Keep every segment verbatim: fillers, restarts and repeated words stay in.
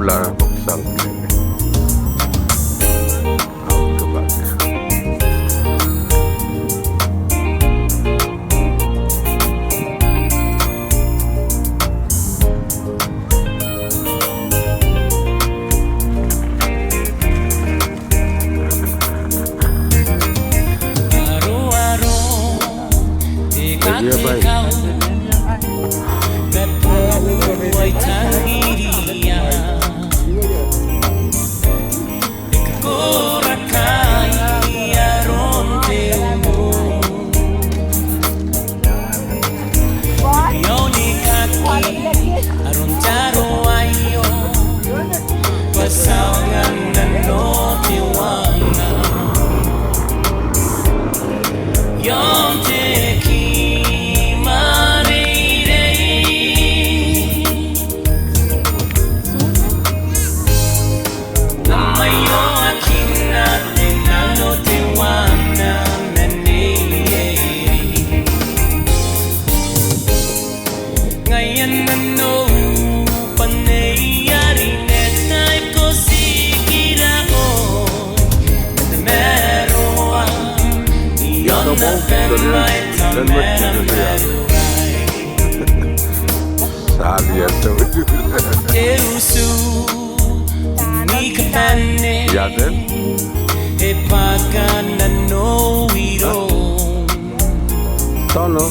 Lara pok sang kene. I'll go back. Sali ato. Yaten? Tono.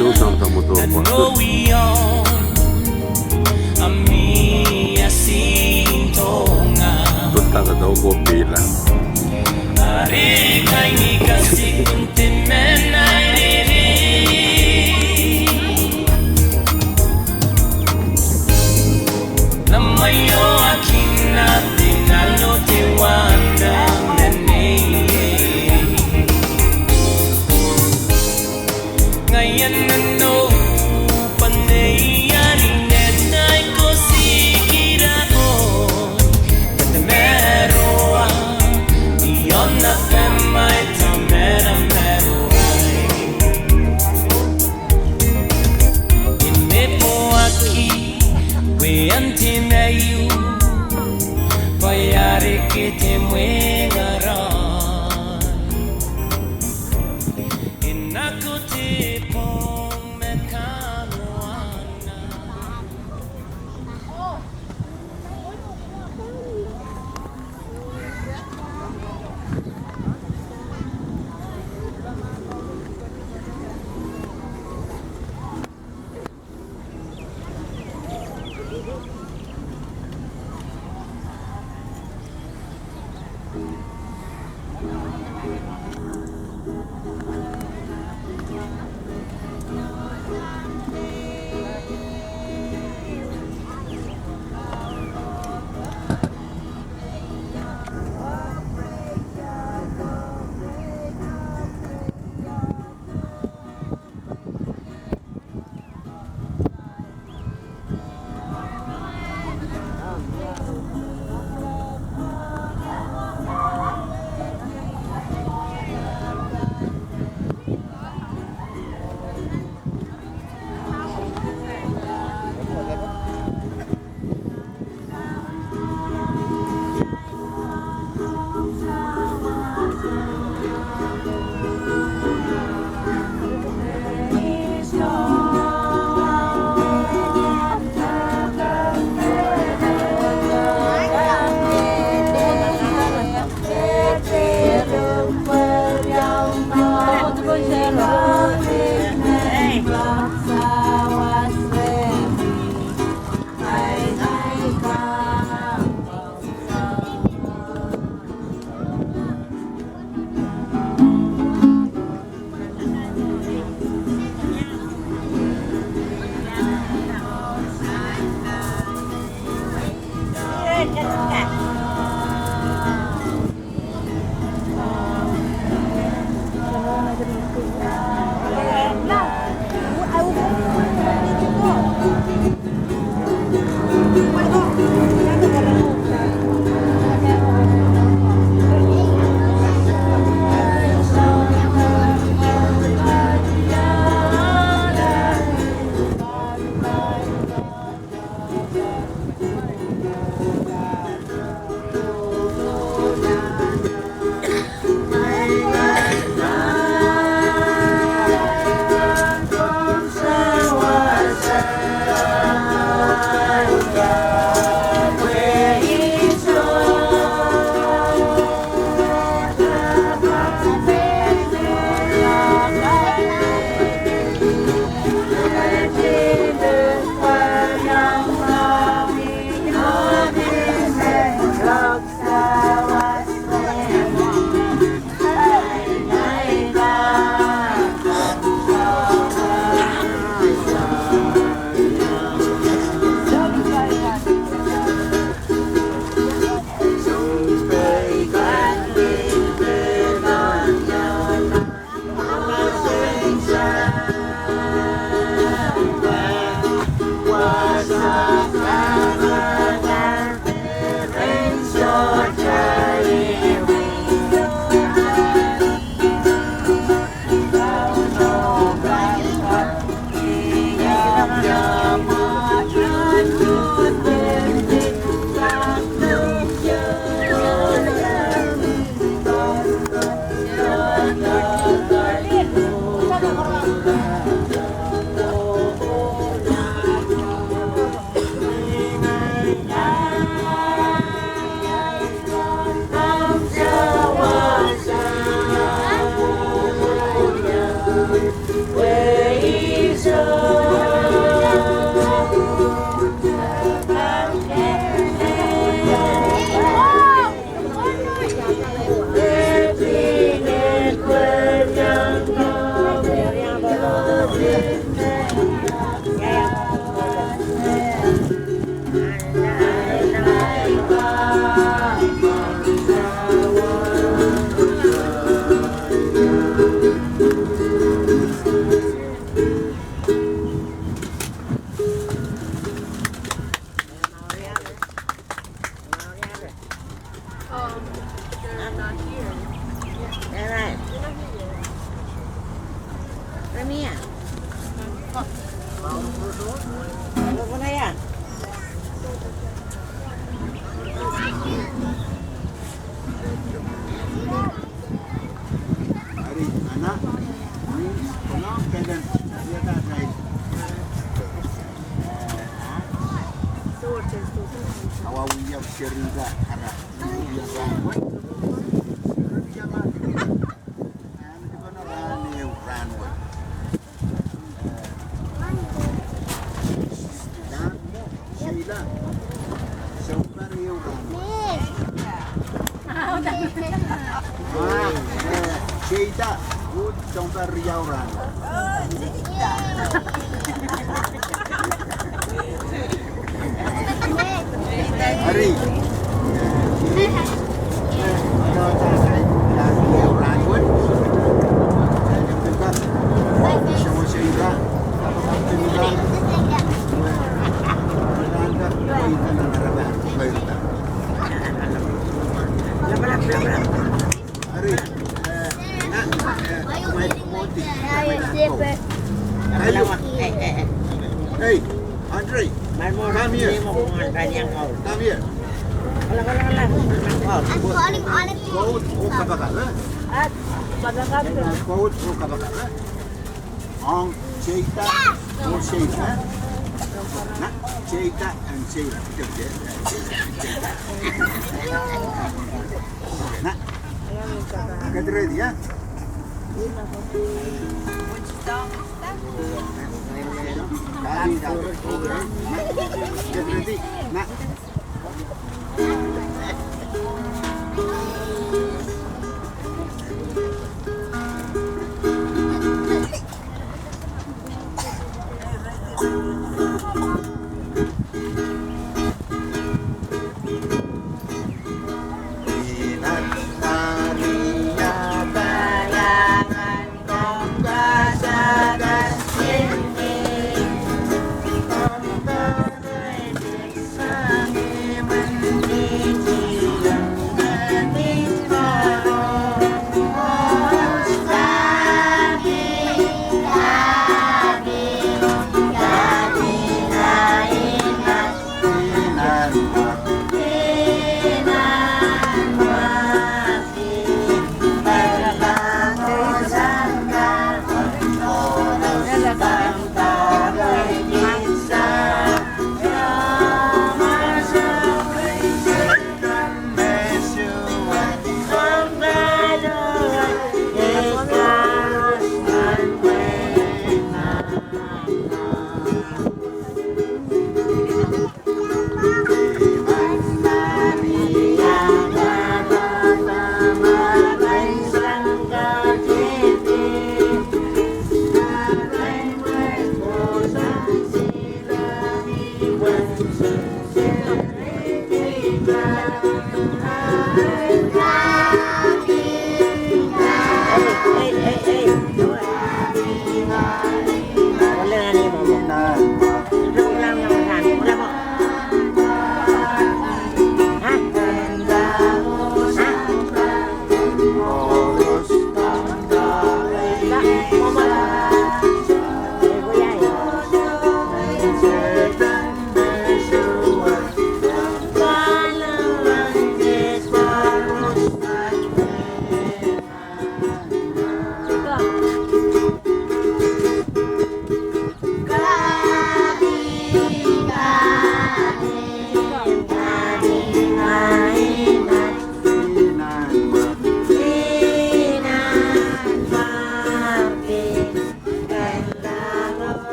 Kutu samsam mo to pa. Tutanga to ko pila. Alright. Come here. Are, ana, ni, kono, kelen, ieta, nai. Aua wia sheriga, ara, wia ran we. Sheriga ma, an kono ran eu ran we. Ran mo, Sheila. Sounpar eu ran. Ah, eh, Sheila, good, sounpar eu ran. Are, Hey, Andre, come here. Come here. I'm falling on a— Kot o kapakap, eh? Kot o kapakap, eh? Ong Sheila, o Sheila, eh? Na, Sheila and Sheila. Okay, okay, eh, Sheila and Sheila. Na, get ready, eh? Get ready. Na.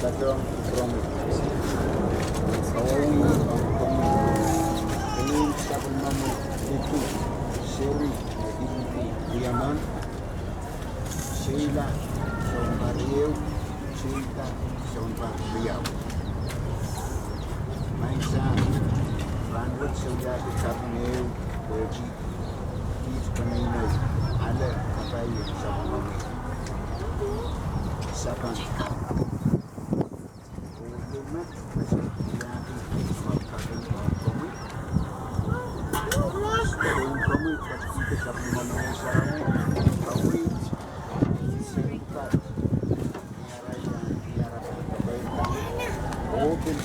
Katon Romit. Kawawi Romit. Ewe sapun mamo Titu, Seri, Titu, Wiaman, Sheila, Sompar Ieu, Sheila, Sompar Liau. Maing Sam, ran wet sou ia ke sapun eu, pwe kich, kich pwe meinai, ale, apai, sapun mamo. Sapan. Okay.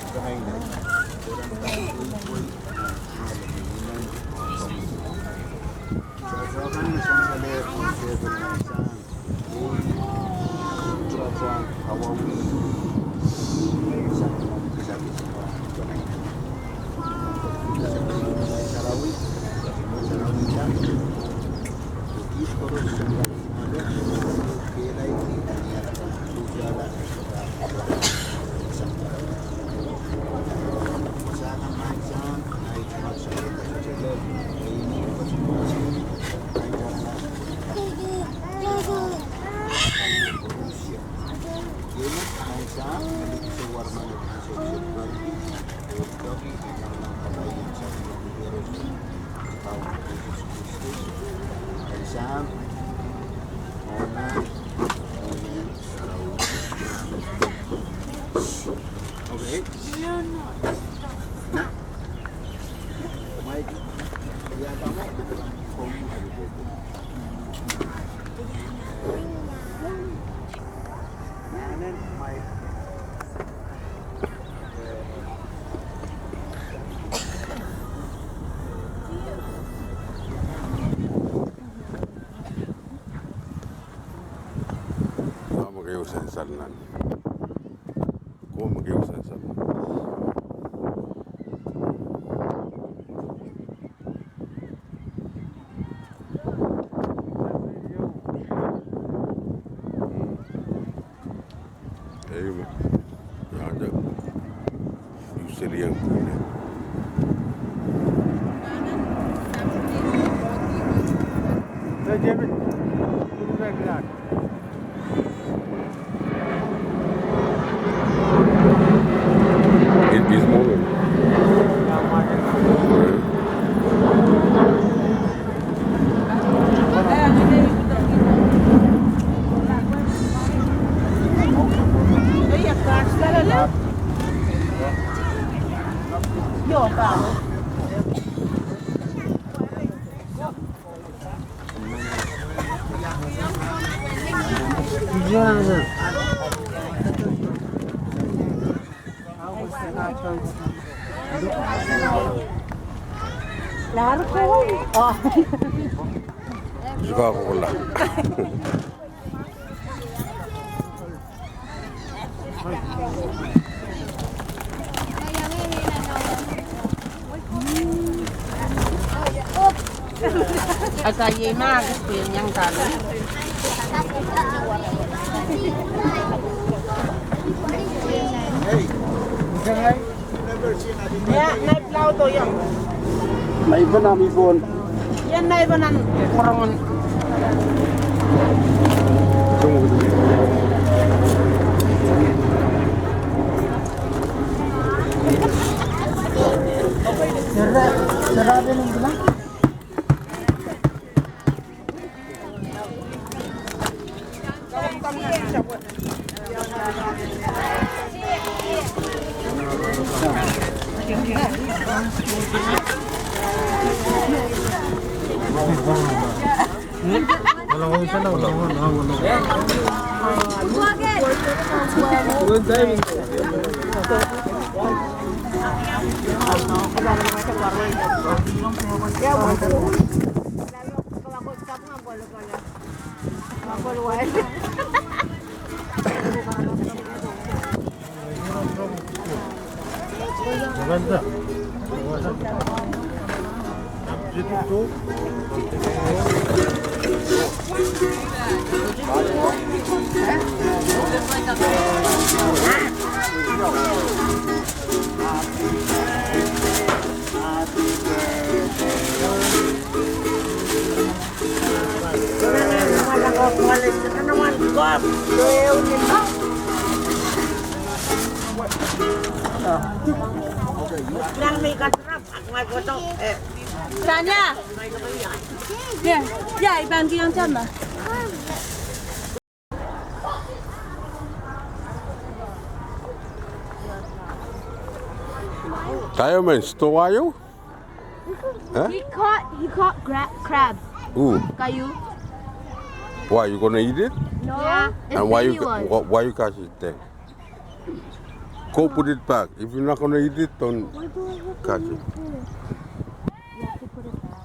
Amo ke usen sanan. Kom ke usen sanan. Ei, ja, ja. Ei, David. It is morning. Ifa kola. Ata iei ma, ata iei ma, ata iei ma. Naiben ami phone. Ian naiben an korongon. Sera, sera ben ungkula. Tanya. Yeah, yeah, iban ki ang tama. Kayo men, stowa yu? Huh? He caught, he caught gra-, crab. Who? Kayu. Why, you gonna eat it? No. Yeah. And why you, wh-, why you catch it then? Go put it back. If you're not gonna eat it, don't catch it. You have to put it back.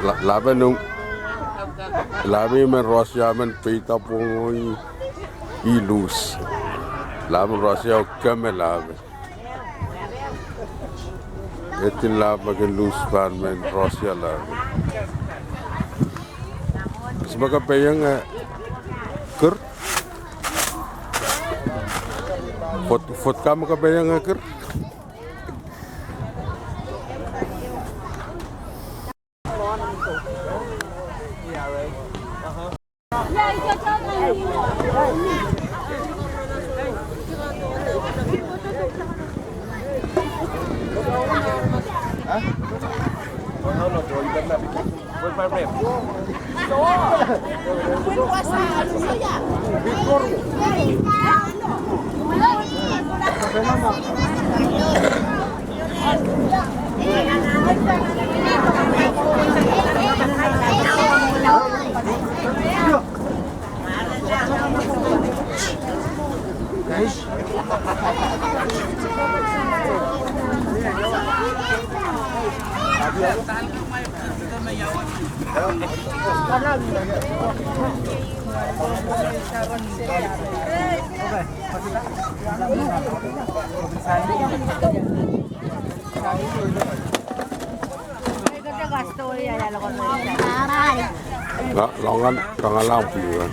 La-, lamen, lamen Russia men peita pongoi i lose. Lamen Russia o keme lamen. Etin lab me ke lose fan men Russia lab. Sipwe kapeyang, eh, ker. Fot, fot kam kapeyang, eh, ker. Nga, longan, longan lang pilihan.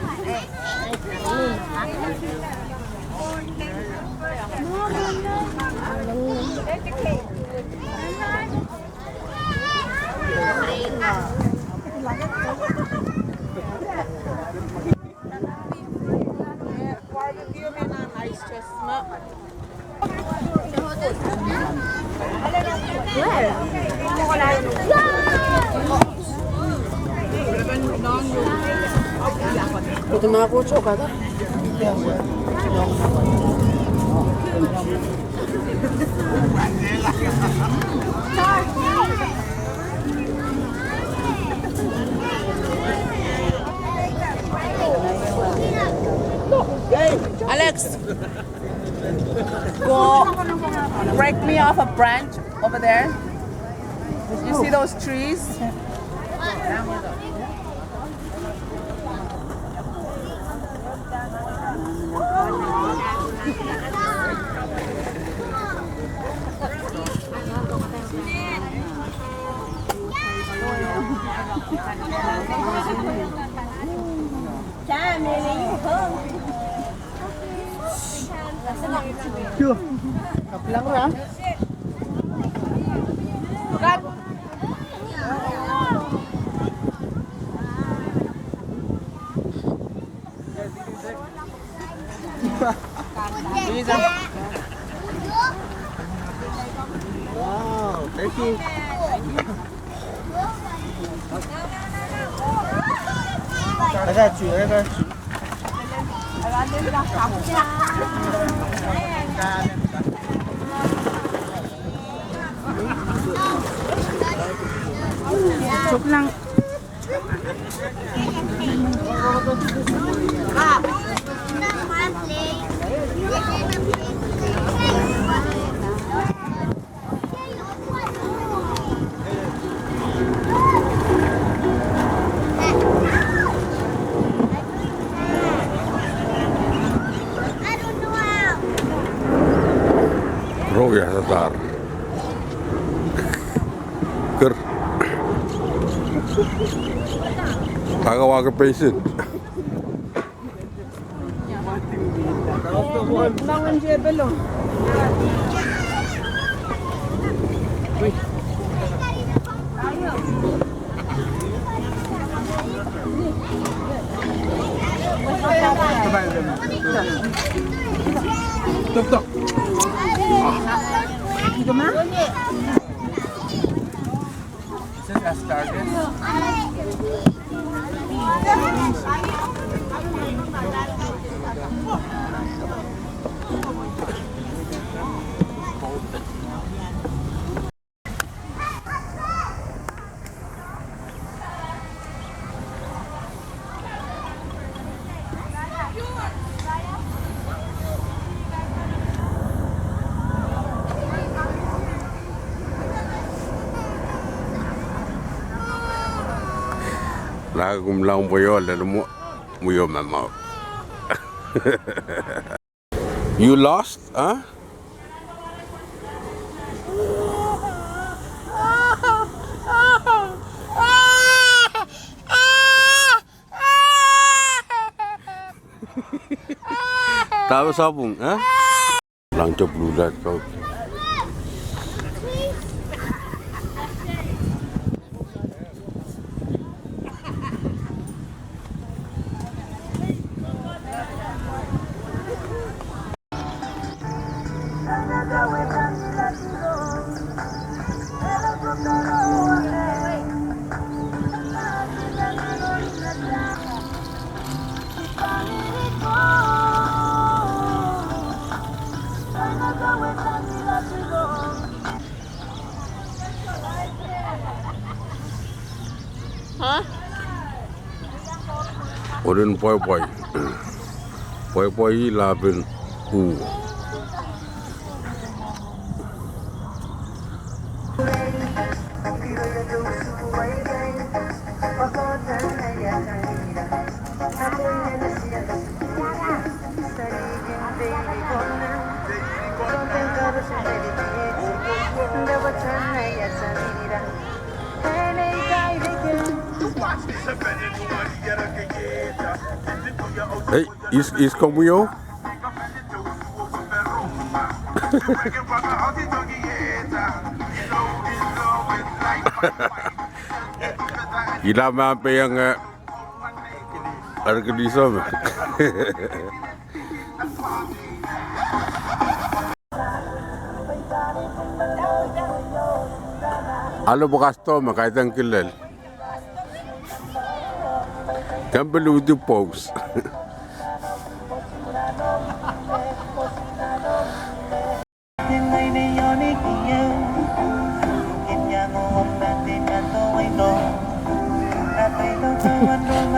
Alex, go break me off a branch over there. You see those trees? Wow, thank you. I got you, I got you. Chok lang. Roia tatar. Ker. Taka wake peisin. Stop, stop. Is this asparagus? Lakum laum pwe yo lel mo, mo yo mama. You lost, huh? Tawe sapung, eh? Lang chop lulat kau. Oden pwaipwai. Pwaipwai i lapen u. Ei, is, is komuyo? Ina ma peiang, eh, Ar kilisome. Alo pwe customer, kaitang kilel. Kan pelu uti pous.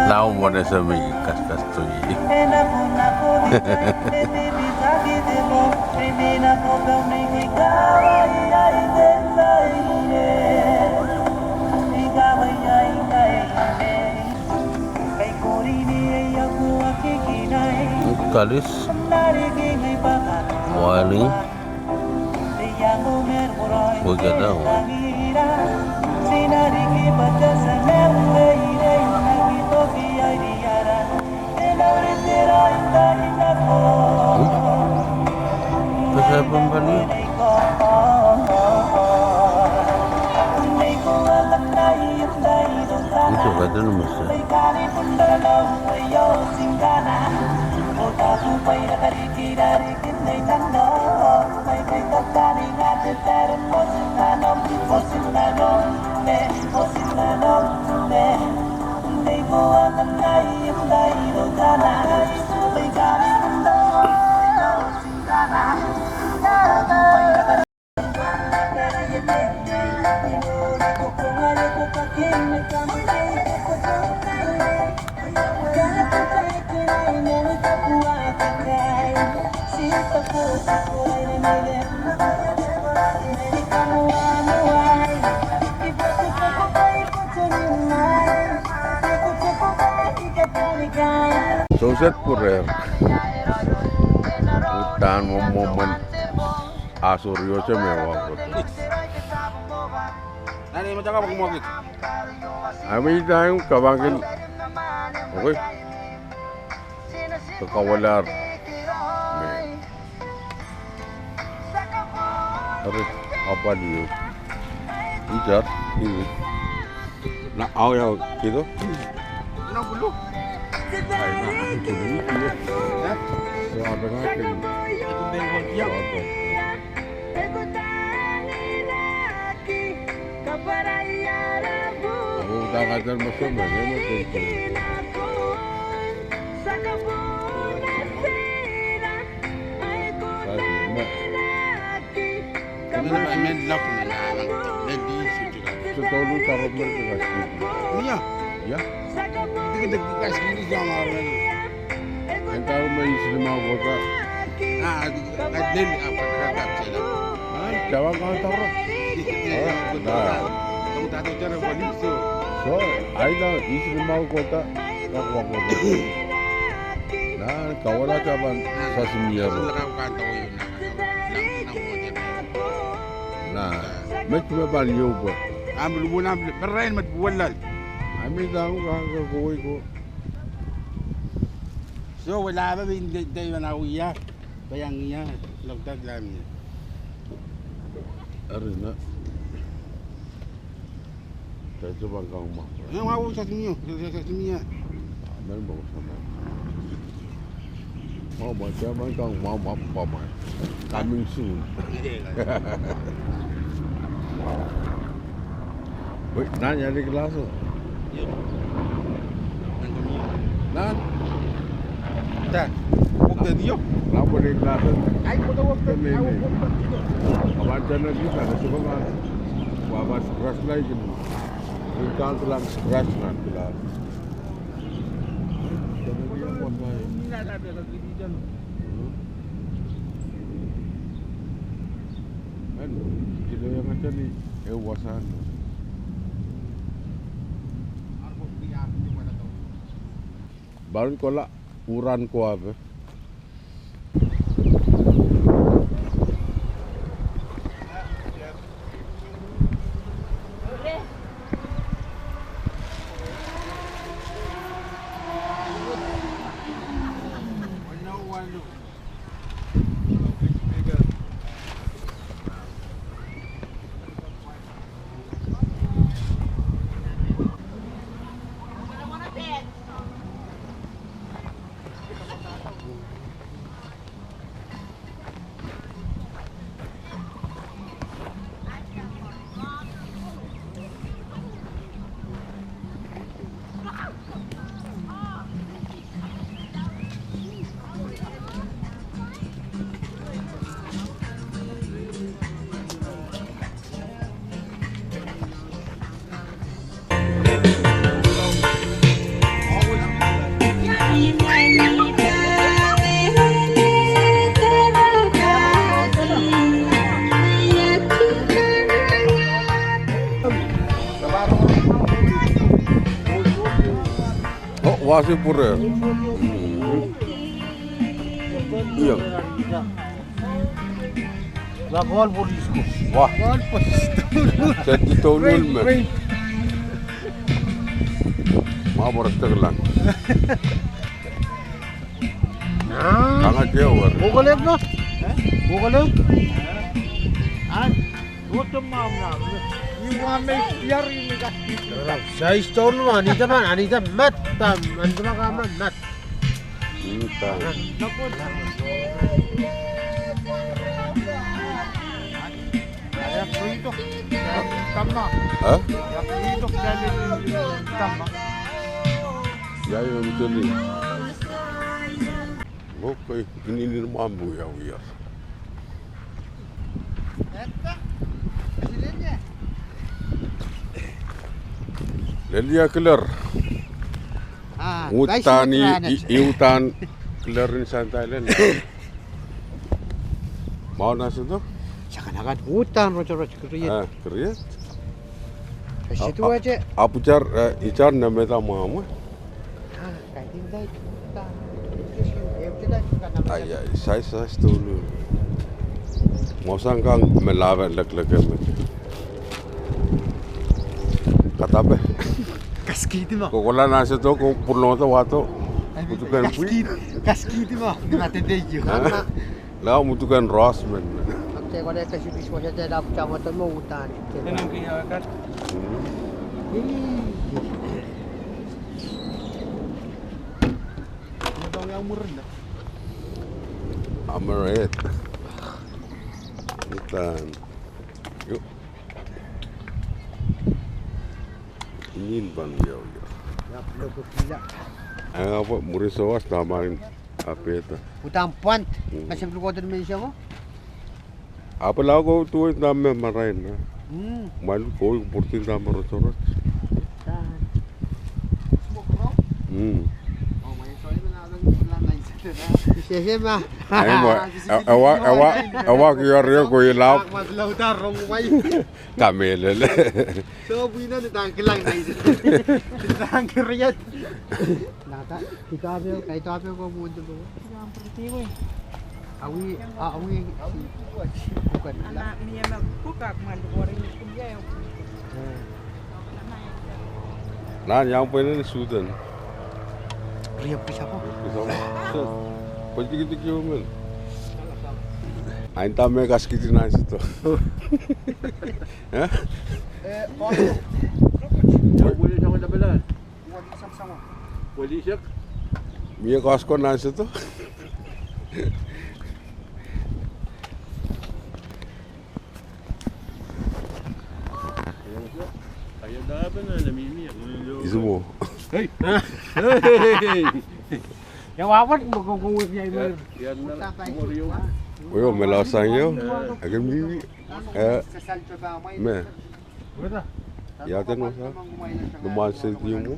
Nau mone semi kaskas tui. Kalis. Wali. Wigadawa. Hmm? Pesa pembali. Itu kata nama sa. Souset purer. Utan momomon. Asor yo se me wa koto. Nani mo chaka pok mokit. Ami tang kapaken. Okay. Kakawalar. Me. Are, apwal io. Itar, io. Na, au ya, kito. Na bulu. Ai, na, bulu, io. Ya. So, apa na, kito. Io. Ako ta katar masomen, e, masomen. Sas, ma. Kami na men lak na lang, men di su juga. Su tolu tarok men ke kaskini. Iya. Iya. Dikit dikit kaskini sama men. Enta me isli mau kota. Ah, di, di, di, apa, apa, apa, apa. Ah, jawa kau taro. Iya, ah, betul. Nah. Kamu tahu cara balik so. So, aina isli mau kota, kakwak kota. Nah, kawala jaman sasimiaro. Nah, met me ban yoba. Am lumun am, berain met buwalal. Ami tang ka, ka, kowei ko. So, wala ba bin de, de, wana uya, bayang iya, loktak lam iya. Arena. Taito bang kang ma. Nga wa usa simio, usa simio. Amen, bang sama. Mau ma, sia bang kang ma, ma, ma, ma. Coming soon. Wait, nan ya di glass o. Nan. Ta. Oke, dio. Nan pone glass o. Ai, pone oke. Awan jana di ta, na suka ma. Wa ba scratch lai kin. Kin kan tulang scratch nan tulang. Baron kola uran koape. Oh, wasi pure. Iya. Wa kol police ko. Wa. Kol police. Seti tonul me. Ma borek tekelang. Kanga jewer. Kokolem no? Kokolem? An. Wotem ma mna. Iwa me yari ni kasti. Sai stone ma, anita ma, anita mat tam, anita ma kama mat. Ita. Ha? Ya, yo, mteli. Okei, ini, ini mambu ya, we are. Lelia killer. Ah, utan i, i, utan killer in Santa Island. Mau na suto? Sakanakan utan rochoroch kriet. Ah, kriet. Situ a, a, ache. Apuchar, eh, ichar na meta mama. Ah, kai tin dai utan. Ai, ai, sai, sai, stolu. Mosang kang melave lekleke me. Kat Tape. Kaskiti ma. Kokola na seto ko purlongo to wato. Mutukan pwi. Kaskiti ma. Ni ma tete yu. Lao mutukan Ross men. Oke, kone kasi bis mo sete na putamo to mo utan. Enang ke ya kat. Amaret. Utan. Yo. Nin ban yo yo. Anga pa murin sowas tamarin apeta. Utan pwant. Masem lukoten men semo. Apela ko tuoi tamme marain na. Mal ko purtin tamme rochoroch. Mm. Sesema. Ai mo, awa, awa, awa kiario ko ilap. Kamelele. So, pwina ni tangkilang na ise. Tangkiriet. Nata, kita apel, kaita apel ko muun tulu. Awi, awi, bukan. Ana, ni ema buka, man, bukan, ni kuya, ya. Nan yang pwene ni suten. Ria pisako. Pisako. Pwetiki tiki umen. Ainta me kaskiti nan sito. Eh? Eh, kau. Ya, boleh sama-sama lah. Walisek. Mie Costco nan seto. Isumo. Hei. Hei. Ya wawan mo ko ko ya. Oyo, me la sang yo. Aken mimi. Eh. Me. Ia ten osa. Numan se tiumu.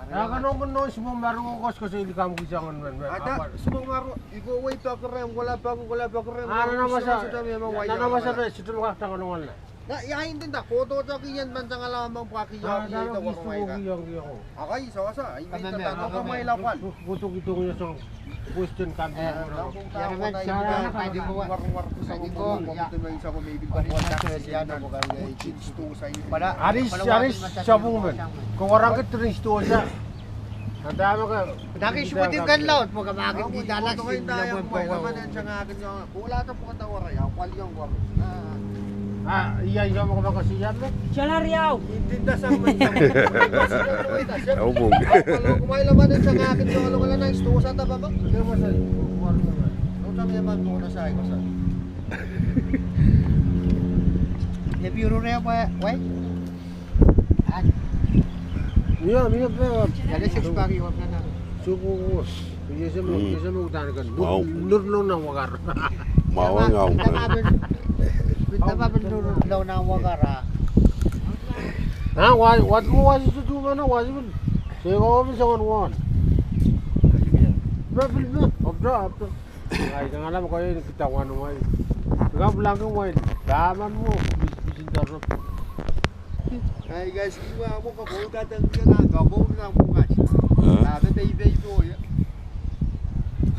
Aka nongon non sumong maru koskos e likam kisangon men. Ata sumong maru iko wei pakurem kola paku kola pakurem. Ana namasa. Ana namasa pe situm kak tangon ngon. Na ia intin ta koto chok ien man tangala amang pwaki ia ien ta warwai ka. Akai sosa, ai me ta toko mai la pwan. Kutuk itung ia song. Question kan. Aris, aris, sabung men. Ko warang ke trin stosa. Kata maka. Taki sukutin kan laut, maka makin di dalas. Kula ta pokota wara ya, kwal yong wara. Ah, iya, iya, maka maka siya me. Salary au. Intin ta sang men. Au bung. Kalau kumai laman yang sangakin yong lo kala nang stosa ta baba. Iya, masa. Wara. Lo kami emang kona sai kosa. Ebi urure apa, wai? Mia, mia pe. Ada six pack iwa nana. Suku wos. Iye semo, iye semo utan kan. Wow. Nur no na wakar. Mawang au. Pita pa ben nur no na wakar. Ah, wa, wa tu wa si tu mana wa si ben. Se ko mi songon wan. Ba bil ba. Opta, opta. Ngai, kangana mo koi kita wanu wai. Nga bulang ke wai. Daman mo, bis, bisin tarok. Hai, guys, iwa mo ka bou ta tang ke na ka bou na mo ngai. Hah? Na ta tei bei bo ya.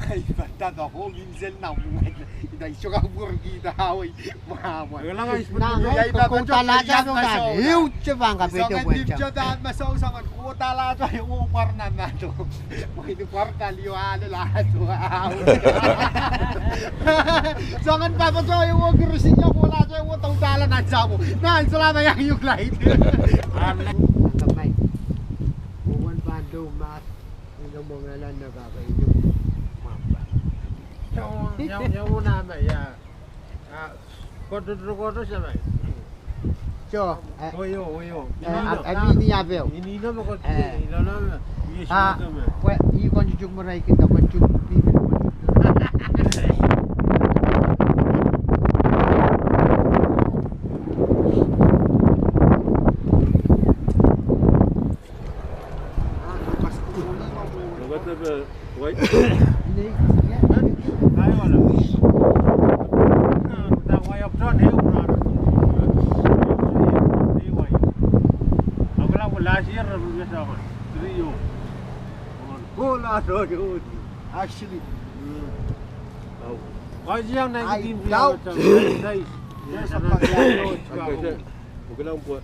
Hai, ba ta ka bou min zel na mo ngai. Ita iso ka bur kita wai. Mama. Wala ngai, na ngai, ka bou ta la ta no ka. Iu che bang ka bete wai. Iso ka dip che ta ma so sa ngan ko ta la ta wo par na na to. Mwaiti pwarta lio ale la to au. Songan papa to ewo kirisinya kola to ewo tautala na chamo. Na sola na yang yuk lait. Amen. Akamai. Uwan pando mas. Ino mongela na baba ino. Mamba. Yo, yo, yo na ma ya. Ah, koto, koto, koto, samai. Cho, eh, oyo, oyo. Eh, a, a, mini apeu. Ini no mo koto, eh, ino no mo. Yes, ah, koto mo. Kwe, i kon chuchuk mo rai kita kon chuchuk, pi kon chuchuk. Actually. Nice. Yes, I'm not. Bukan ang buat.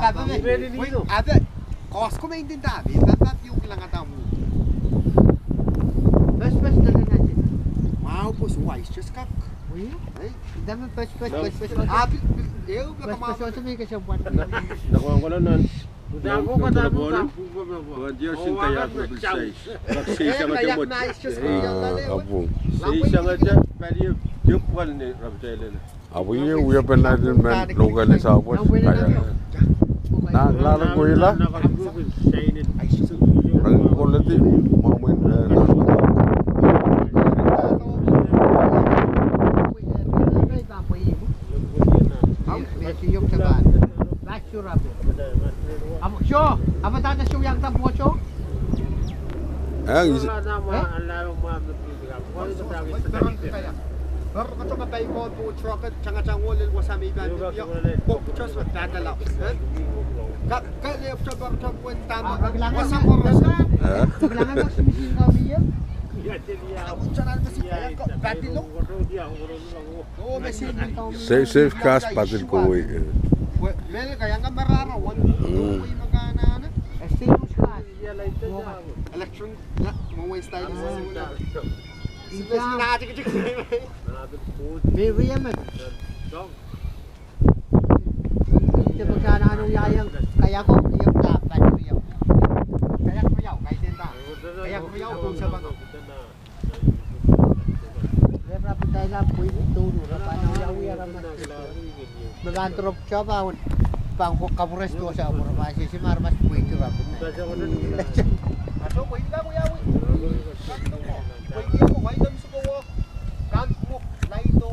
papa me. Wait, ate, kos ko maintain ta, mi papa piu kilanga tamu. Pes, pes, tele na je. Wow, pos wise, just kak. Wait. Hey. Dame pes, pes, pes, pes, pes. Ah, pi-, pi-, eu, pes, pes, pes, pes, pes, pes. Nako ngolo non. Nako ngolo non. Nako ngolo non. Apung. Apwe iwe, we have a night in man local is our boss. Kaya. Na, lalo kuila. Rangi koleti, mamwen, eh, na. Safe, safe cars patil kowei. Mm. Era putaila pwe tonu, ra pwan awiawi aramas. Me pwan drop job a won, pwan ko kapuresito sa, pwan ma sisi ma aramas pwe iti ra pwan. Aso pwe iti ka pwe awi. Pwe iti ko wai dam suko wo. Kan mo laito.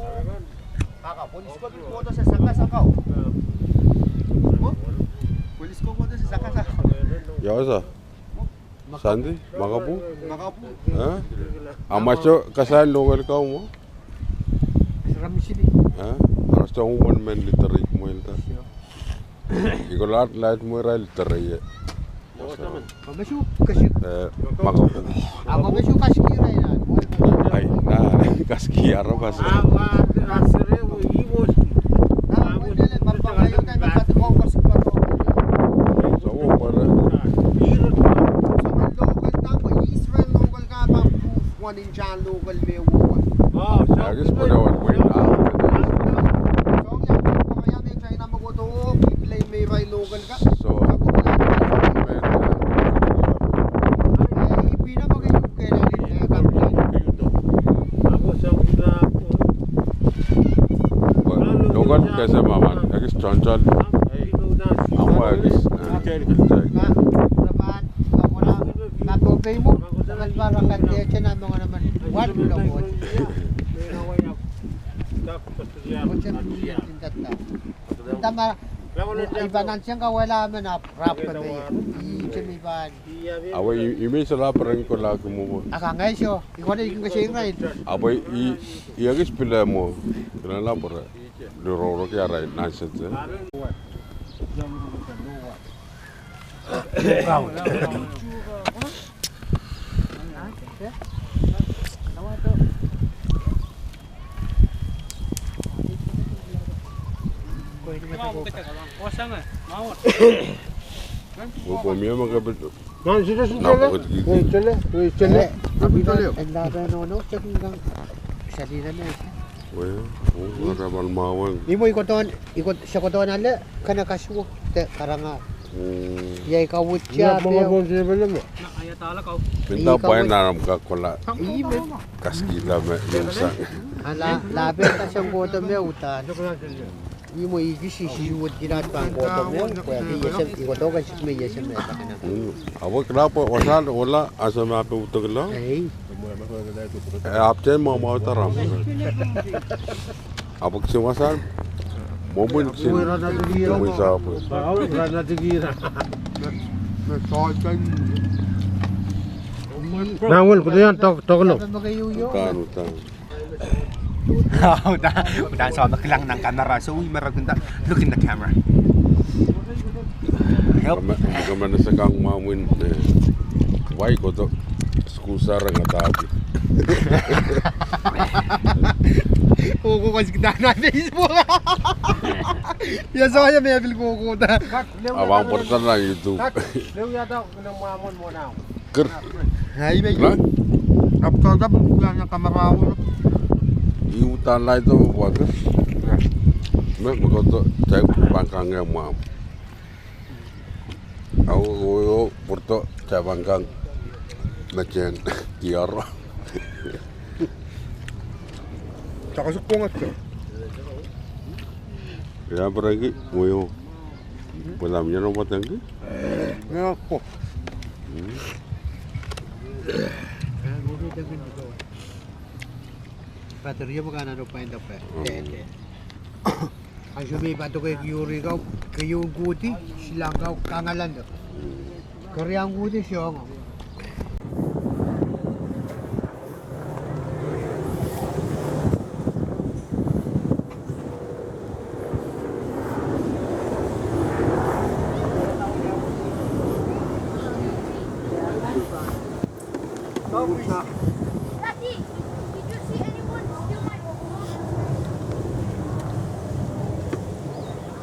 Aka, pwe lisko pil koto se saka saka. Mo? Pwe lisko koto se saka saka. Yo, sa. Santi, makapu? Makapu. Eh? Amaso kasan local kau mo? Ramsini. Eh? Arasto umon men literik mo ilta. Sio. Iko lat lait mo ra literik. Amaso kasi. Eh, makapu. Amaso kaski ra ina. Ai, na, kaski aramas. Somo pwara. Someone local tamo, Israel local ka pwan proof one in John local me one. Akis pwara wan wei na. So, yeah, pwara ya me China mo koto, ki play me rai local ka. So, local kese maman, ekis chonchol. Amwa ekis. Tama, ifa nan sengka wela men ap rap kemei. Ichemi ban. Awe i, i mi sela prangi ko laki mo. Aka ngai so, i kone i kinga sei rai. Awe i, i ekis pile mo. Kena la pora. Lororo ke arai nonsense. Opo mi ama kapet. Nan sile sile. Wei sile, wei sile. Enda pe nono chok ngang. Salina me. Wei, o, ara pal maweng. Imo ikoton, ikot, sekoton ale, kana kasuo, te karanga. Mm. Iei ka wut ia, ia, pe. Minta pai nanam ka kola. Ime. Kaskita me, iusa. Ala, la pe ka sengkoto me utan. Imo ikisi si wut kinat pwan koto me, pwe ake yesem, ikoto kan sik me yesem me takana. Mm. Awo kena pwe wasan ola asam ape utokela. Ei. E, apchen mo mo taram. Apo kisi wasan. Mo mwen kisi. Mo mwen sa apo. Na wen kutean tok, tokno. Utan, utan. Uta, uta sa mekilang nan camera, so we merak kunta, look in the camera. Help. Kama, kama na sakang mamwin, eh, wai koto, school sarang atapi. Koko kas kita na Facebook. Ya saya me bil koko ta. Abang portal na YouTube. Leu ya ta, kena mamon mo nau. Ker. Ai, bai. Ap to ta bu ya na kamera wo. Iu ta lai to wa ker. Me, me koto tai bangkang ya mam. Au, o, o, porto tai bangkang. Machen tiaro. Takasuk pongat. Ya beragi, ngoyo. Pwe lam ya no patangki. Ya po. Battery mo kana no pain tape. Asu mi patoke kiuri kau, kiun kuti, silang kau kangalan. Karian kuti siongo.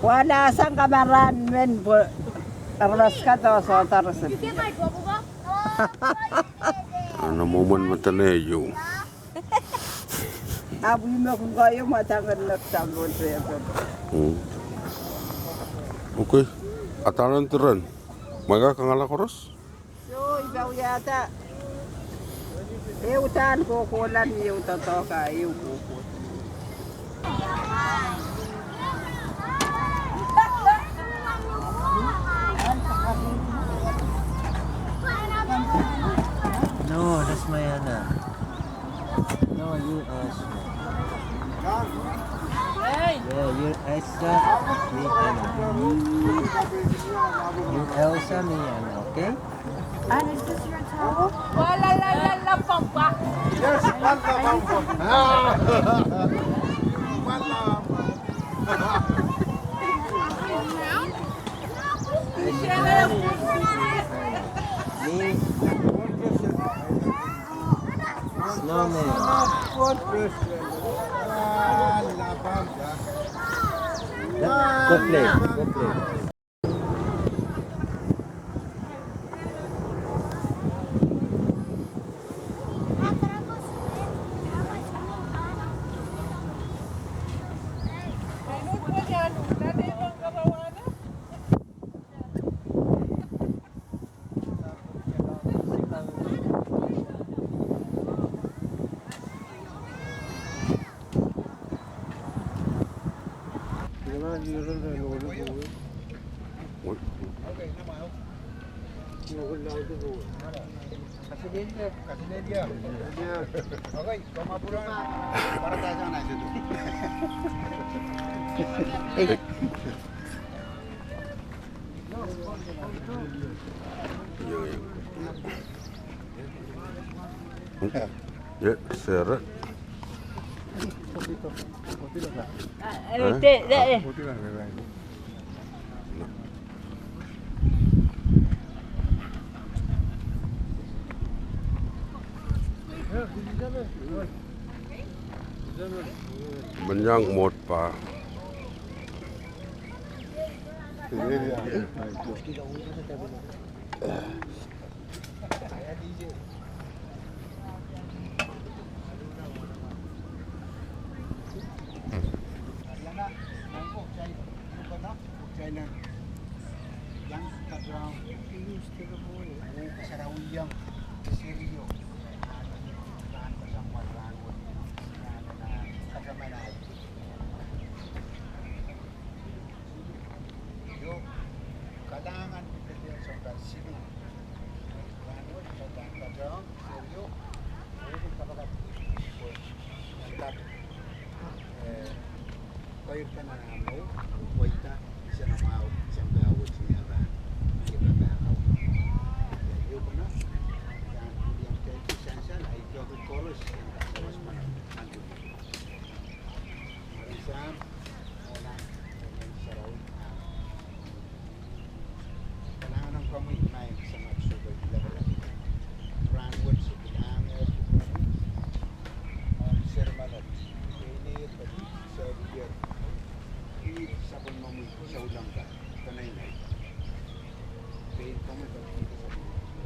Wala sang kamaran men pwe armas kato so tarasen. Ana momon matane yu. Abu imo kun kayo matangan nak tambon seven. Hmm. Okay. Atalan tiran. Maga kangala koros? So, iba wiata. Eu tan kokolan, eu totoka, eu koko. No, that's my Anna. No, you Elsa. Yeah, you Elsa, me Anna. You Elsa, me Anna, okay? And is this your towel? Wa la la la la pampa. Yes, pampa, pampa. Pampa, pampa. Me? Snowman. Go play, go play. Ye, sere. Eh? Te, te, eh. Ah. Menyang mot pa. Io, kalangan pepel sokar sinu. Ran won sokar patong, serio, won kapakat pwe, eh, koir kana amo, waita, isen amau, sempe awo chini aba, ika papa awo. Io, kuna, kan kuliang tel sansan, ai tok koros, sempe awo spana, antu. Marin Sam, Mona, Mona Sarawi, ah. Kana nang kami mai sama suko level. Ran wet suko nang, eh, suko nang. Om sermalat. Ini pati sabier. Ini sapun mami saulangka. Kana ini. Pein kami pati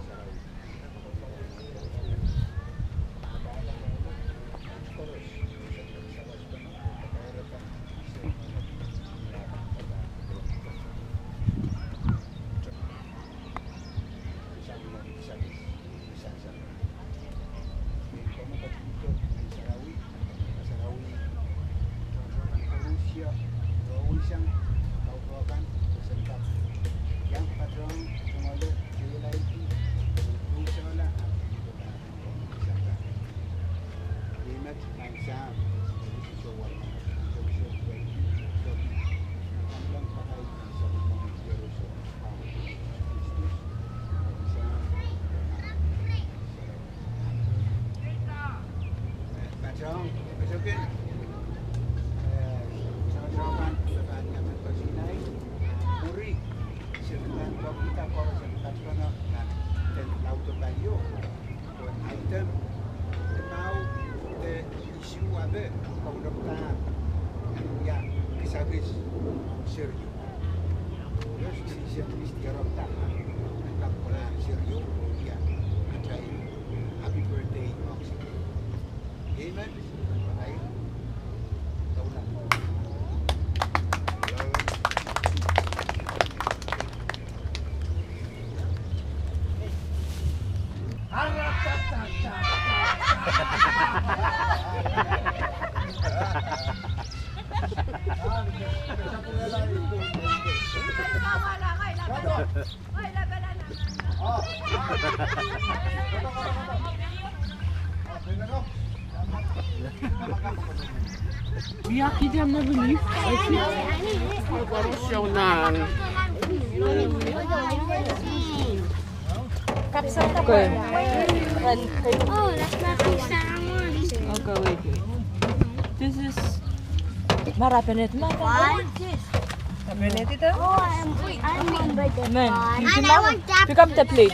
Sarawi. Item, epau, te, isu ape, kaulokta, ia, kisakis, serio. Yes, serio, kakkola serio, ia, atai, happy birthday, Moxie. Amen. Okay. Okay, wait, wait. This is marapenet, marapenet. What? This. Marapenet ito? Oh, I'm, I'm on birthday. Man, pick up the plate.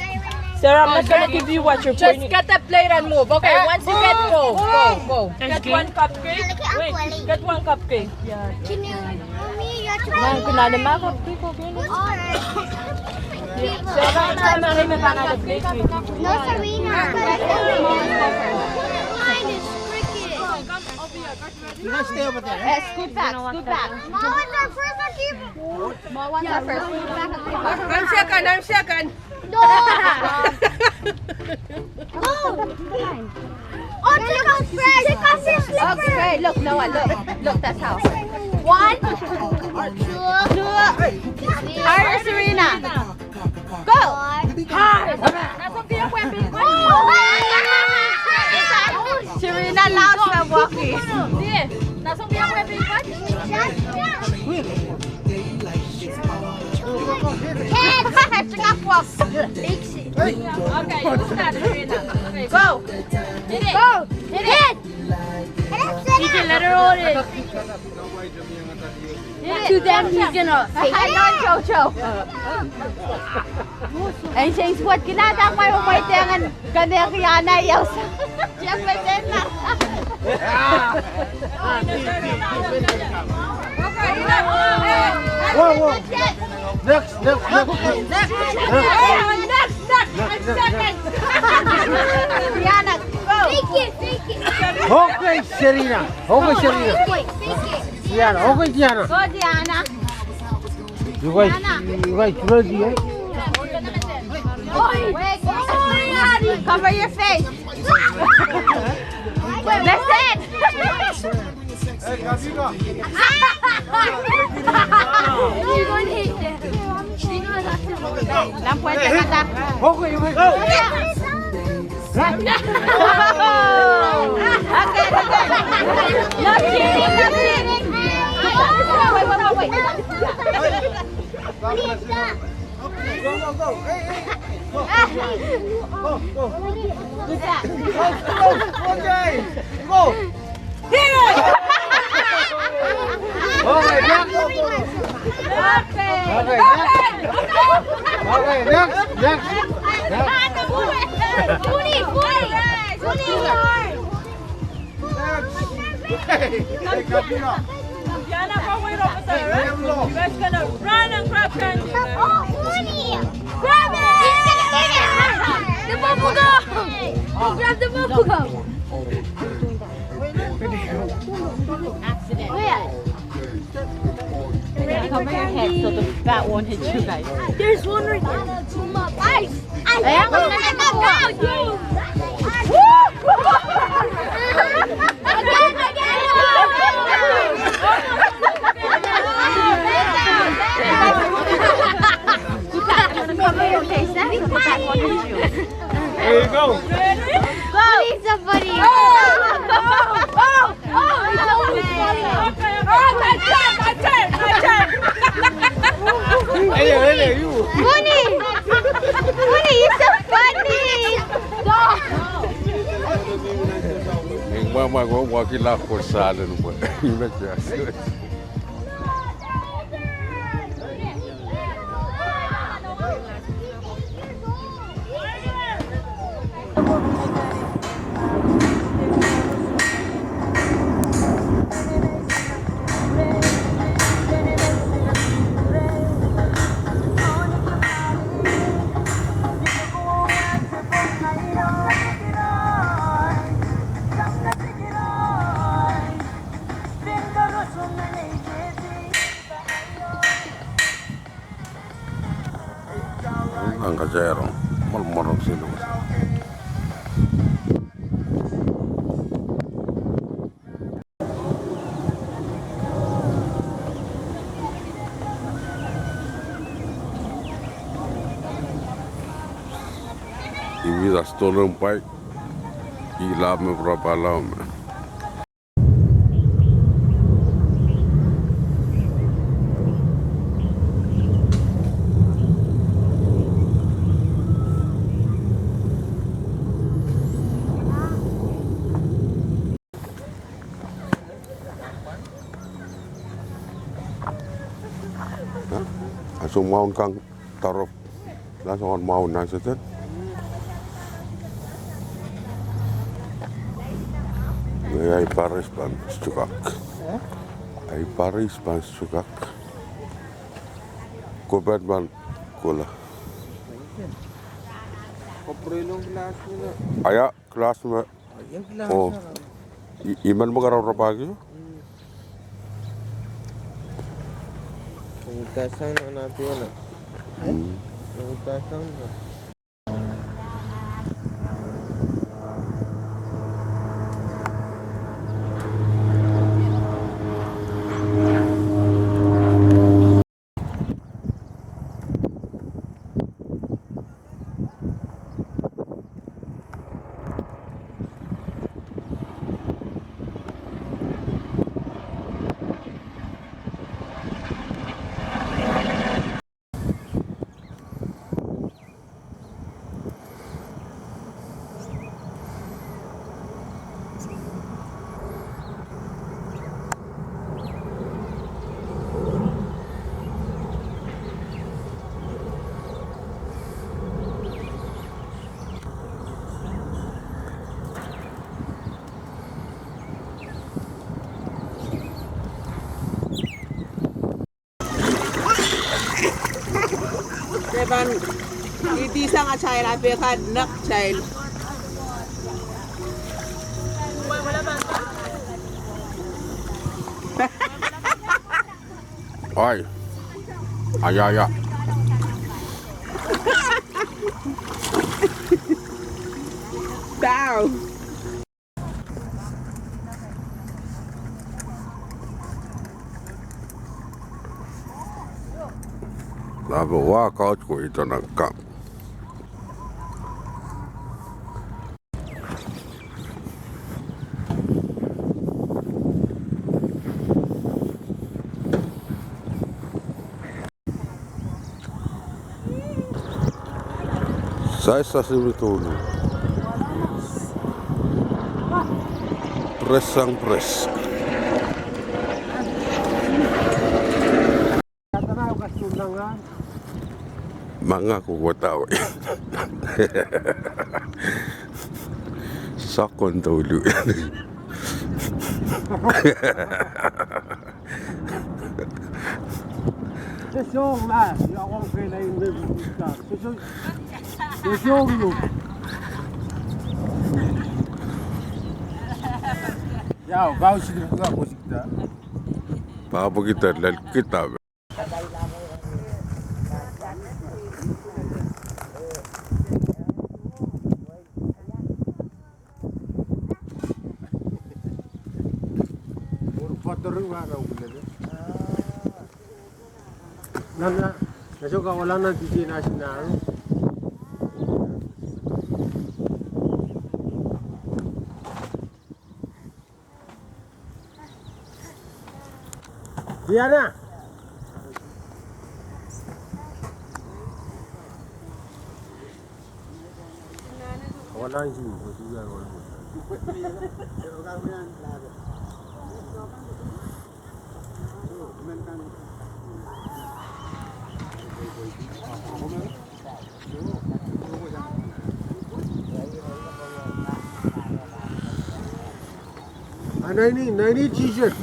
Sarah, I'm not gonna give you what you're pointing. Just get the plate and move. Okay, once you get, go, go, go. Get one cupcake. Wait, get one cupcake. Can you, mommy, you have to. Nang kuna ne ma cupcake, okay? Sarah, I'm not gonna give you another plate. No, Serena. Mine is crooked. You guys stay over there, eh? Eh, scoot back, scoot back. Mom, it's our first one. Mom, it's our first one. Back up, back up. I'm second, I'm second. No. Oh, take off, take off your slippers. Okay, look, Noah, look. Look, that's how. One, two, two. Harder, Serena. Go! Hard! Serena loves the walking. Head, take off walk. Okay, you start, Serena. Okay, go. Hit it. Go. Hit it. Teacher, let her hold it. To them, he's gonna. Hello, Jojo. And James, what can I tell my, my thing and can they be on that else? Whoa, whoa. Next, next, next, next. Next, next, next. Rihanna, go. Fake it, fake it. Okay, Serena. Okay, Serena. Fake it, fake it. Rihanna, okay, Rihanna. Go, Rihanna. You guys, you guys ready, eh? Wait, wait, wait. Cover your face. That's it. Lamp, wait, wait, wait. Okay, okay. Okay, okay. No cheating, no cheating. Wait, wait, wait, wait. Go, go, go. Hey, hey. Go, go, go. Go, go. Good job. Go, go, go, guys. Go. All right, next. All right, next. All right, next, next, next. Hey, hey, Katrina. Yana, go wait over there, right? You guys gonna run and grab candy. Oh, Mooney! Grab it! He's gonna eat it! The bubble gum! Go grab the bubble gum! Accident. Where? Cover your head so the bat won't hit you guys. There's one right there. Ice! Ice! Again, again! Cover your face, eh? The bat won't hit you. There you go. Go! Please, somebody! Go! Go! Go! Oh, it's almost falling out. Oh, my God, my turn, my turn. Hey, hey, hey, you. Mooney! Mooney, you're so funny! Stop! Eng mama go waki la ko salen mo. Ina just. Angkachero, mol morok silu. Iwe a stolen pai, ila me brapa lame. Aso maun kang tarof. Naso ngan maun nasetet. Nge ai paris pan sukak. Ai paris pan sukak. Kopat pan kola. Aya, glass me. Oh. I-, iman mo karo rapaki? Mm. Utasang na natuona. Mm. Utasang na. Iti sang a child, a pekan nok child. Oi. Ai, ai, ai. Tau. Napa wa couch ko ito na kam. Sai sasimi tolu. Press sang press. Manga ko watawe. Sakon tolu. Sesong la, ya wong pela in me buka. Sesong. Sesong lu. Ya, bau sidi buka ko sikta. Bau pokita lel kita. Nana, naso ka wala na titi na sinau. Diana. Wala ngi, wala ngi. A, ninety, ninety t-shirt.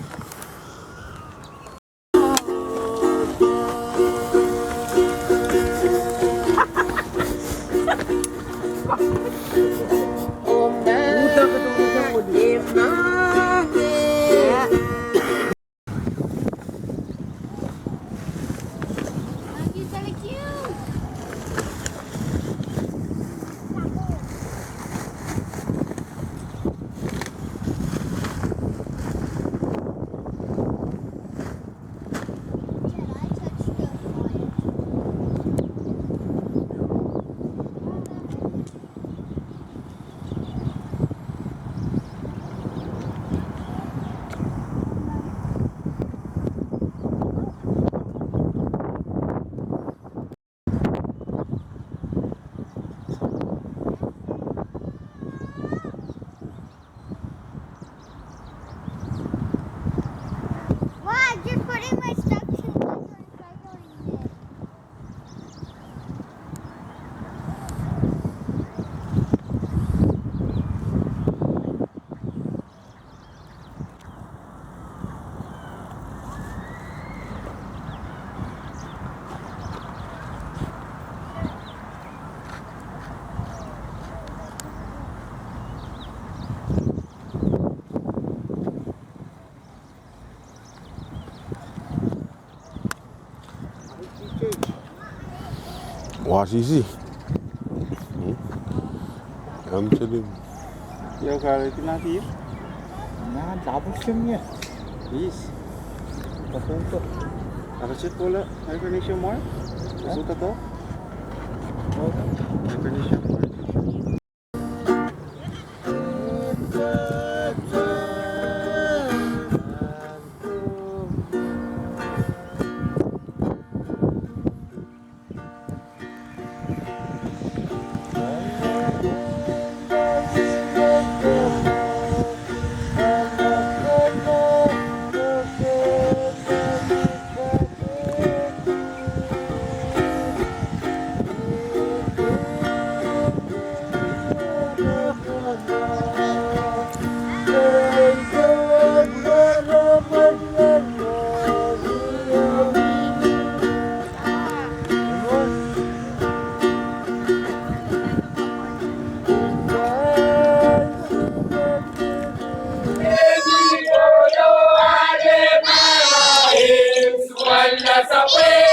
Wow, I'm just putting my stuff in the recycling bin. Wasisi. Hmm? Am selim. Yo, kare tina ti. Na, double sim ya. Yes. Tato to. Apa sih pula air condition more? Hah? Suka to? Oh. Air condition more. Pwe